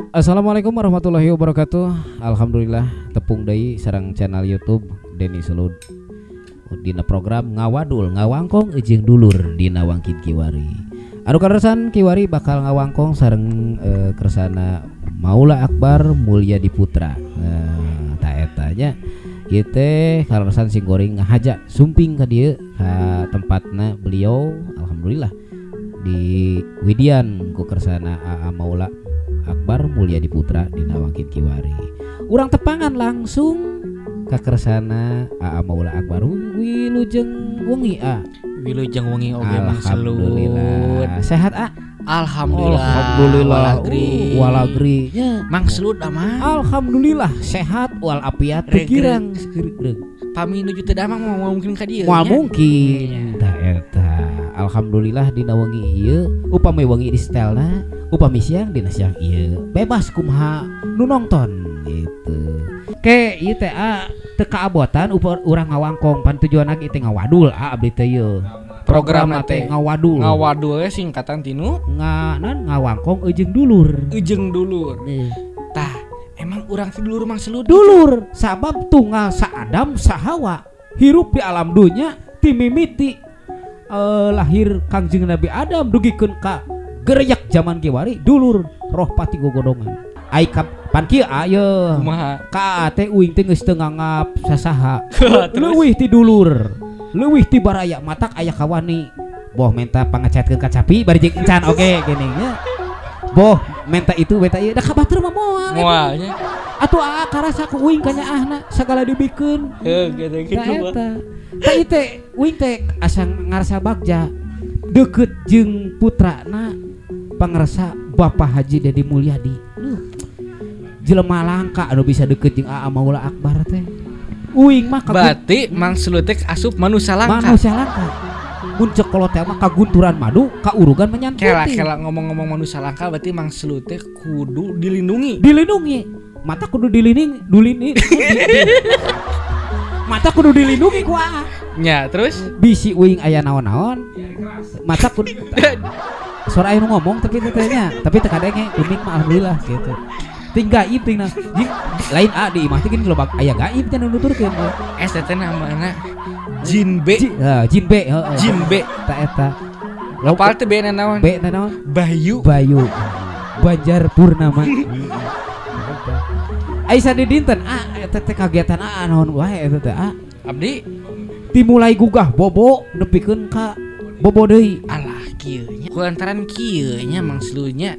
Assalamualaikum warahmatullahi wabarakatuh. Alhamdulillah tepung deui sareng channel YouTube Denny Selud dina program Ngawadul Ngawangkong jeung Dulur dina Wangkid Kiwari. Anu kaleresan kiwari bakal ngawangkong sareng kersana Maula Akbar Mulyadi Putra. Nah, ta eta nya. Ieu teh kaleresan sing goreng ngahaja sumping ka dieu ka tempatna beliau, alhamdulillah di Widian ku kersana AA Maula Akbar Mulyadi Putra dina Wangkid Kiwari. Urang tepangan langsung ka kersana AA Maula Akbar. Wilujeng wengi, A. Wilujeng wengi oge, Mang Selud. Alhamdulillah. Sehat, A? Alhamdulillah. Alhamdulillah. Walagri. Walagri nya. Mang Selud mah. Alhamdulillah sehat walafiat Reg, pikiran reg. Pami nuju teu damang moal mungkin ka dieu Moal nya. Mungkin. Tah eta. Alhamdulillah dina wengi ieu, upami wengi di setelna, upami siang dina siang ieu. Bebas kumaha nu nonton gitu. Ke ieu teh, A, teu kaabotan urang ngawangkong, pan tujuanna ge teh ngawadul, A, abdi teh ieu. Program Program teh teh ngawadul. Ngawadul we singkatan tinu Nga nan ngawangkong eujeung dulur. Ejeung dulur. Nih. Tah, emang urang teh dulur Mang Selud? Dulur sabab tunggal sa Adam sa Hawa hirup di alam dunya ti mimiti lahir Kangjeng Nabi Adam dugikeun ka gereyak zaman kiwari, dulur roh pati gogodongan. Ai pan kieu aya. Kumaha? Ka teh uing teh geus teu nganggap sasaha Terus? Leuwih ti dulur, leuwih ti baraya, matak aya kawani boh menta pangecatkeun kacapi bari jeung encan oge geuning nya, boh menta itu beta ieu da ka batur mah moal. Moal nya. Atuh aa karasa ku uing kanyaahna sagala dibikeun. Heuh, gitu gitu. Tah eta. Tah ieu teh uing teh asa ngarasa bagja deket jeung putrana pangersa Bapak Haji Dedi Mulyadi. Jelema langka anu bisa deket jeung Aa Maula Akbar teh. Uing mah kagun Berarti Mang Selud teh asup manusia langka. Manusia langka. Mun cek kolot teh mah kagunturan madu, kaurugan menyan Kela putih. kela, ngomong-ngomong manusia langka, berarti Mang Selud teh kudu dilindungi. Dilindungi. Mata kudu dilindungi, dilindungi. Mata kudu dilindungi ku Aa. Nya, terus Bisi uing aya naon-naon. Mata kudu suara aya nu ngomong tapi teh nya, tapi teu kadenge kuning mah alhamdulillah gitu. Ting gaib ting na. Jeung lain a di imah teh gini loba aya gaib teh nu nuturkeun. STT namana Jin B. Jin B, heeh. Jin B. Ta eta. Apal teh B na naon? B na naon? Bayu. Bayu. Banjar Purnama. Aisyah di dinten ah eta teh kagiatan ah naon wae eta teh, ah? Abdi Dimulai gugah bobo nepikeun ka bobo deui. Alah, kieu nya. Kulantaran kieu nya, Mang Selud nya.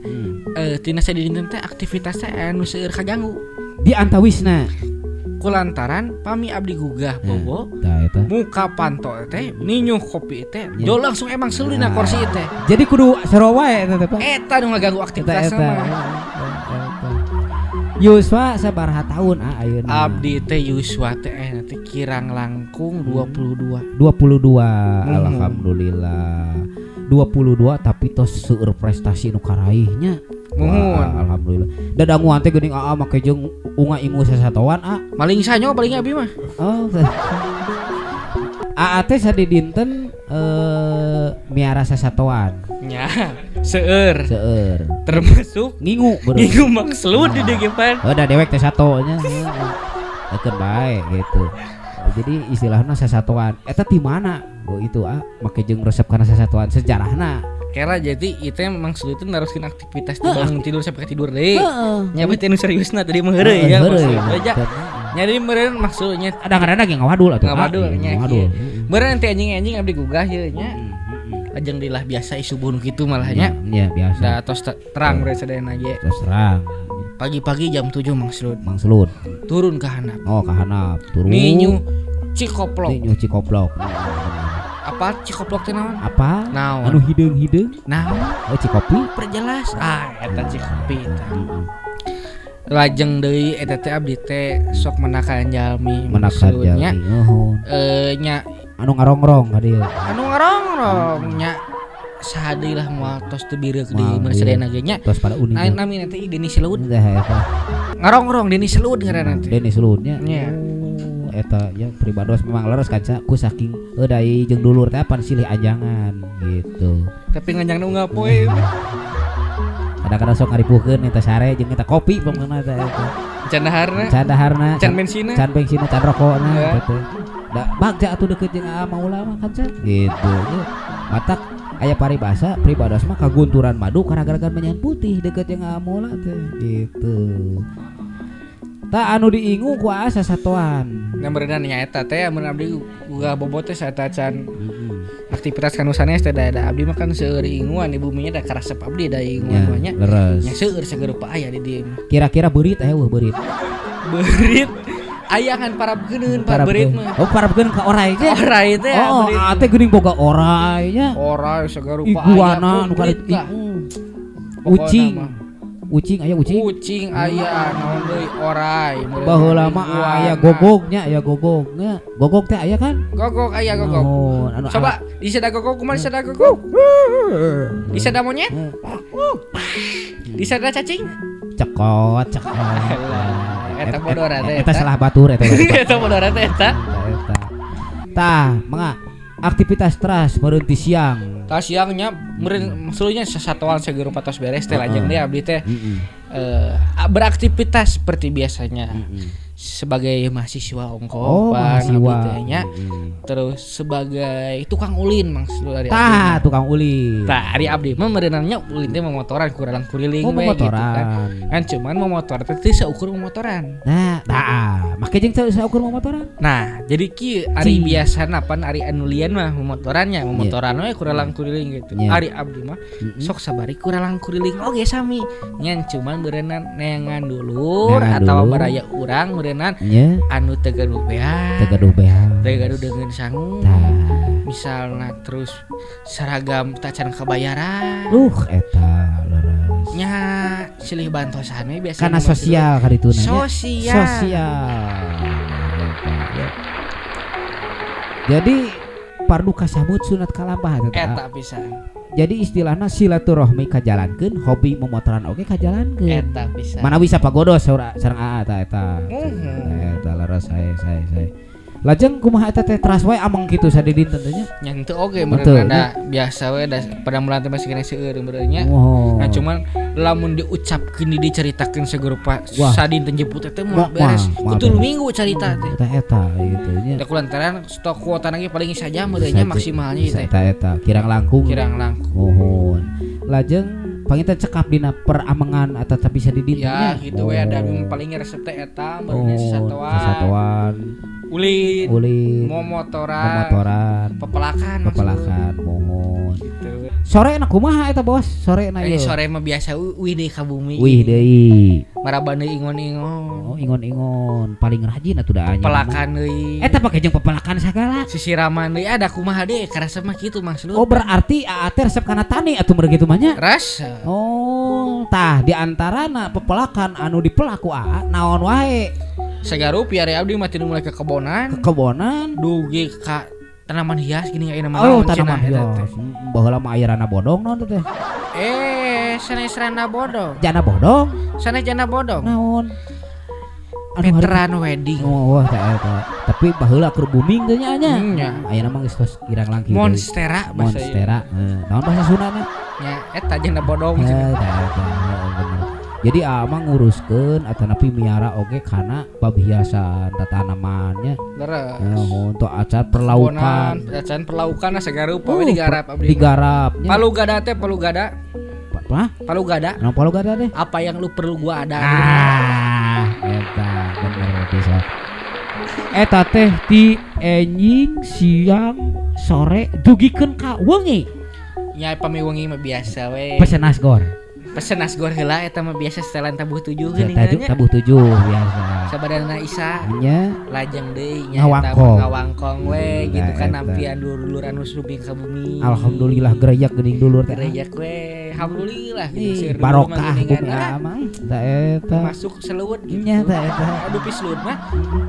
Tina sadidinten teh aktivitasnya anu seueur kaganggu. Di antawisna. Kulantaran pami abdi gugah bobo, Tah eta. Muka panto teh ninyuh kopi teh Ya. jo langsung emang selu dina kursi teh. Jadi kudu sarua wae eta teh, Pak. Eta nu ngaganggu Eta aktivitas eta. mah. Eta. Yuswa sabaraha tahun, ah, ayeuna? Abdi teh yuswa teh nanti kirang langkung 22. 22. Alhamdulillah 22 tapi tos seueur prestasi nu karaihnya. Muhun. Wah, alhamdulillah dadanguan teh geuning aa make jeung unga ingu sasatoan, a. Maling sanyo paling abi mah. Oh, aa teh sadidinten miara sasatoan. Nya, seueur. Seueur. Termasuk ngingu beureum. Ngingu Mang Selud di dieu pan. Oh, da dewek teh sato nya. Keun bae gitu. Jadi istilahna sasatoan. Eta ti mana? Oh itu, ah, make jeung resep kana sasatoan sejarahna. Kira jadi itu Mang Selud itu naruskeun aktivitas di bangun tidur sampai tidur deui. Heeh. Nya berarti anu seriusna tadi mah heureuy ya. Heureuy. Maksudnya aja. Nya jadi meureun maksudnya Kadang-kadang lagi ngawadul atuh. Ngawadul nya. Ngawadul. Meureun nanti anjing-anjing abdi gugah ye nya. Ajeng dilah biasa subuh nu kitu malah nya. Nya biasa. Da tos terang meureun sadayana ge. Terus terang. Pagi-pagi jam 7 Mang Selud Mang Selud. Turun ke handap. Oh, ka handap turun. Ninyu cikoplok. Ninyu cikoplok. Apa cikoplok teh naon? Apa? Naon? Anu hideung-hideung. Naon? Oh, cikopi. Perjelas. Ah, eta cikopi eta. Lajeng deui eta teh abdi teh sok menakan jalmi. Menakan maksudnya, jalmi. Oh. Nya Anu ngarongrong ka dieu. Anu ngarongrong nya saha deui lah, moal tos teu bireuk deui Moal mun deui. Sadayana ge nya. Tos pada uning. Nah, nami teh Denny Selud. Tah eta. Ngarongrong Denny Selud ngaranna teh. Denny Seludnya. Nya. Oh, eta ya pribados memang leres kaca ku saking dai jeung dulur teh pan silih anjangan gitu. Tapi nganjangna unggal poe. Kadang-kadang sok ngaripuhkeun eta sare jeung eta kopi pokona teh eta. Can daharna. Can daharna. Can bensina. Can bensina, can rokokna Ya. gitu. Da bagja atuh deket jeung Aa Maula mah kan can. Gitu. Matak aya paribasa pribados mah kagunturan madu karena menyan putih deket jeung Aa Maula teh gitu. Tah anu diingu ku Aa sasatoan. Nah berenang nya eta teh mun abdi uga bobot teh saeta can aktivitas kanu sanes teh da abdi mah kan seueur inguan di buminya da karasep abdi da inguan mah nya. Leres. Nya seueur sagerupa aya di dieu mah. Kira-kira beurit aya eueuh beurit. Beurit aya kan parabgeuneun pa beurit mah. Oh, parabgeuneun ka orai teh. Orai teh Oh, beurit. aa teh geuning boga orai nya. Orai sagerupa aya. Iguana nu komplit karet lah. Ucing. Pokona mah. Ucing aya ucing. Ucing aya naon deui orai. Baheula mah aya gogognya, aya gogognya. Gogog teh aya kan? Gogog aya gogog. Oh, anu Coba disada gogog kumaha disada gogog? Disada monyet? Disada cacing? Cekot, cekot. Alah, eta bodora teh, Eta eta. salah batur eta. Eta bodora teh eta. Eta. Tah, mangga aktivitas teras meureun ti siang. Tah siangnya meureun maksudnya sasatoan sagerupa tos beres teh lajeng deui abdi teh beraktivitas seperti biasanya. Sebagai mahasiswa Oh, ongkopan mahasiswa. abdi teh nya. Terus sebagai tukang ulin maksud dari abdi Tah, mah. tukang ulin. Tah, ari abdi mah meureunannya ulin teh momotoran kurang kuriling Oh, we gitu kan. momotoran. Kan cuman momotor teh teu saukur momotoran. Nah, tah, make jeung teu saukur momotoran. Nah, jadi kieu ari Cing. biasana pan ari anu lian mah momotorannya, momotoran we kuralang kuriling gitu. Nya. Ari abdi mah sok sabari kuralang kuriling oge sami. Ngan cuman beureunan neangan dulur Neangan atawa dulur. baraya urang beureunan Nya, anu teu gaduh beas. teu gaduh beas. Teu gaduh deungeun sangu. Tah. Misalna terus seragam tacan kabayaran. Eta leres. Nya silih bantosan we biasa Karena sosial kadituna nya. Sosial. Sosial. Eta, ya. Jadi pardu kasambut sunat kalampah eta. Eta pisan. Jadi istilahna silaturahmi kajalankeun, hobi momotoran oge kajalankeun. Eta pisan. Mana bisa pagodos sareng aa eta eta. Mhm. Eta leres sae sae sae. Lajeng kumaha eta teh teras wae ameng kitu sadidinten teh nya? Nya henteu oge Henteu, meureun da biasa we da pada mulan teh masih kena seueur meureun nya. Oh. Nah cuman lamun diucapkeun diceritakeun sagerupa Wah. sadinten jemput teh moal Wah, beres. moal Kudu beres. minggu carita teh. Eta eta gitu nya. Da kulantaran stok kuota lagi paling sajam meureun nya maksimalnya ieu teh. Eta eta kirang langkung. Kirang langkung. Mohon. Lajeng panginten cekap dina peramengan atau tapi sadidinten Ya nya. gitu we da paling resep teh eta meureun nya Oh, sasatoan. sasatoan, Ulin, ulin, momotoran, momotoran, pepelakan maksudnya. pepelakan, mohon. Gitu. Sore na kumaha eta bos? Sore na Eh ieu. sore mah biasa uih deui ka bumi. Wih deui. Marabana ingon-ingon. Oh, ingon-ingon paling rajin atuh da anya. Pepelakan deui. Eta pake jeung pepelakan sagala. Sisiraman deui ada kumaha deui karasa mah kitu Mang Slut. Oh, berarti aa teh resep kana tani atuh meureun kitu mah nya. Rasa. Oh, tah di antarana pepelakan anu dipelaku aa naon wae? Sagarupi ari abdi mah tinu mulai ke kebonan, Kekebonan. dugi ka tanaman hias gini aya nama Oh, naon tanaman cenah eta teh. hias. Baheula mah aya rana bodong naon teh? Eh, sanes rana bodong. Jana bodong Sanes jana bodong. naon? Anu hari- Veteran wedding. Oh, wah, eta eta. Tapi baheula keur booming teh nya nya. Nya. Ayeuna mah geus tos kirang langkih. deui. Monstera bahasa ieu. Monstera. Heuh, naon bahasa Sundana? Nya eta jana bodong cenah. Eta eta bener. Jadi ama nguruskeun atanapi miara oge kana bab hiasan tatanamannya. Leres. Untuk acar perlaukan. Kebonan, acan perlaukan sagarupa we digarap abdi. mah. Digarap nya. Palu gada teh palu gada, Apa? palu gada. Naon palu gada teh? Apa yang lu perlu gua ada. Ah, eta bener bisa. Eta teh ti enjing siang sore dugikeun ka wengi. Nya pami wengi mah biasa we. Pesen nasgor. Pesen nasgor heula eta mah biasa setelan tabuh tujuh geuning Tajuk nya. tabuh tujuh biasa. Sabadana Isa Nya lajeng deui nya eta mah Ngawangkong. ngawangkong we gitu Nah, kan eta. nampian dulur anu sumping ka bumi. Alhamdulillah gereyak geuning dulur teh. Gereyak we. Alhamdulillah gitu Ih, seueur dulur mah barokah geuningan. bumi Ah, amang. Tah eta. Masuk seleuwet gitu. Nya tah eta. Aduh pislut mah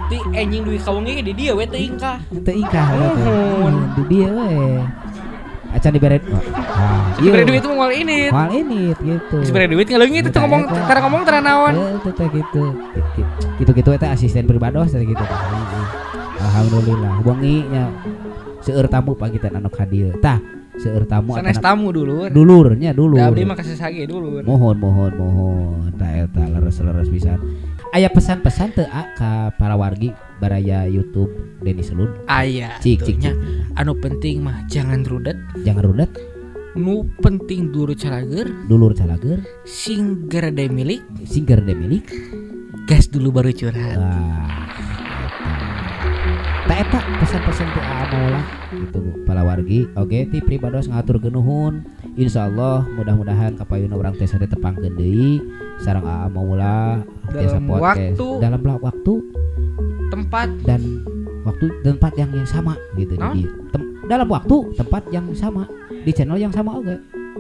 ti enjing duit ka wengi di dieu we teu ingkah. Teu ingkah we teh. Nuhun. Di dieu we. Acan dibere. Ah, Dibere duit mah moal ini. Moal ini gitu. Geus bere duit ngaleungit itu Eta, ngomong eta. tara ngomong tara naon. Itu teh gitu. Gitu-gitu eta asisten pribados teh gitu. Alhamdulillah wengi nya seueur tamu pagitan anu ka dieu. Tah, Seueur tamu. Sanes tamu, dulur. Dulurnya, dulur. Da abdi mah kasih dulur. Mohon, mohon, mohon. Tah eta leres-leres pisan. Aya pesan-pesan teu, A, ka para wargi baraya YouTube Denny Selud? Aya. Cik cik atuh nya. Cik. Anu penting mah jangan rudet. Jangan rudet. Nu penting dulur calager. Dulur calager. Sing gerede milik. Sing gerede milik. Gas dulu baru curhat. Wah, eta. Tah eta pesan-pesan ti Aa Maula gitu para wargi. Oke, ti pribados ngaturkeun nuhun. Insyaallah mudah-mudahan kapayuna urang teh sade tepangkeun deui sareng Aa Maula tiasa Dalam podcast waktu. Dalam waktu tempat dan waktu dan tempat yang sama gitu. Naon? Jadi dalam waktu tempat yang sama di channel yang sama oke.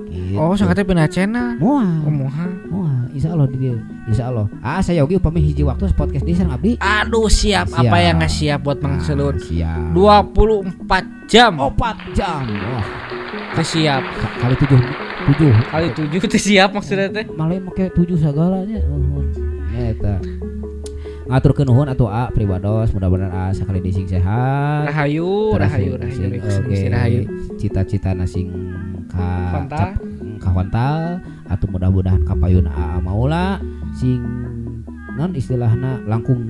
Gitu. Oh, sangatnya pindah channel. Moal. Oh, moal. Moal, insyaallah di dieu. Insyaallah. Ah, saya oge upami hiji waktu podcast di sareng abdi. Aduh, siap. Siap. Apa yang nggak siap buat Mang Ah, Selud? siap. 24 jam. 4 jam. Wah, Teu siap. Kali tujuh tujuh. Kali 7 teu siap maksudnya teh. Malah make tujuh segalanya. Nuhun. Ya eta. Ngaturkeun nuhun atuh, A, pribados, mudah-mudahan A sakali deui sing sehat. Rahayu, Terus rahayu, sing- rahayu, oke. rahayu, rahayu. Cita-cita sing ka Hontal. Ka hontal atau mudah-mudahan kapayun Aa Maula sing non istilahna langkung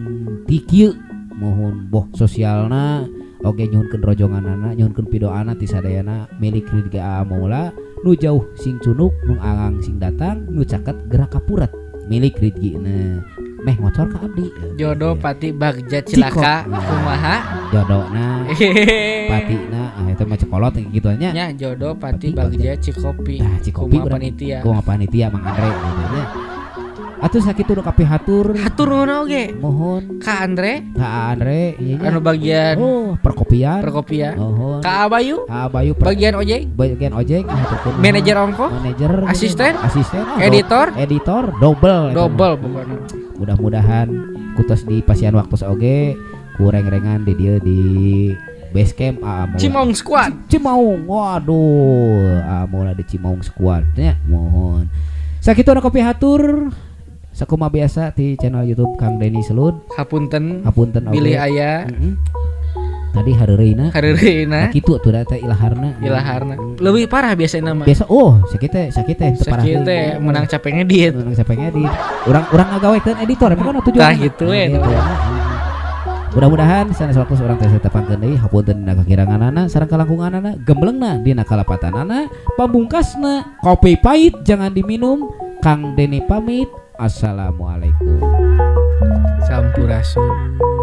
ti kieu, mohon boh sosialna oge, nyuhunkeun rojonganana, nyuhunkeun pidoana ti sadayana milik Ridga Aa Maula, nu jauh sing cunuk, nu angang sing datang, nu caket gerak kapuret milik Ridgi meh ngocor ka abdi. Jodoh pati bagja cilaka kumaha? Jodohna patina, ah, itu mah cekolot gitu nya. Nya jodoh pati Pati bagja Cikopi. Tah, Cikopi. Kumaha Urang. panitia? Kumaha panitia Mang Andre gitu nya. Atuh sakitu nu kapihatur. Hatur nuhun oge Mohon. Ka Andre. Ka Andre ieu nya. Anu bagian oh, perkopian. Perkopian. Mohon. Ka Abayu. Ka Abayu bagian ojek. Bagian ojek, hatur nuhun. Manajer ongko. Manajer. Asisten. Asisten, oh, editor. Editor double eta mah. Double pokoknya. Mudah-mudahan kutos di pasian waktu oge kurang-rengan di dieu di base camp Aa Maula. Cimaung Squad. Cimaung, waduh, Aa Maula di Cimaung Squad nya, mohon. Sakitu anu kapihatur, sakumaha biasa di channel YouTube Kang Denny Selud. Hapunten. Hapunten oge. Bilih aya Tadi hareureuna. Hareureuna. Nah, kitu atuh da teh ilaharna. Ilaharna leuwih parah biasanya mah. Biasa, oh, sakit teh, sakit teh teu parah sakieu deui. Teh menang capek ngedit. Menang capek ngedit. Urang-urang ngagawekeun editor emang kan tujuan. Tah, gitu we. Mudah-mudahan sanes waktu urang teh tepangkeun deui, hapunten dina kakiranganana sareng kalangkunganana, gemblengna dina kalapatanana, pamungkasna kopi pahit jangan diminum. Kang Denny pamit. Assalamualaikum. Sampurasun.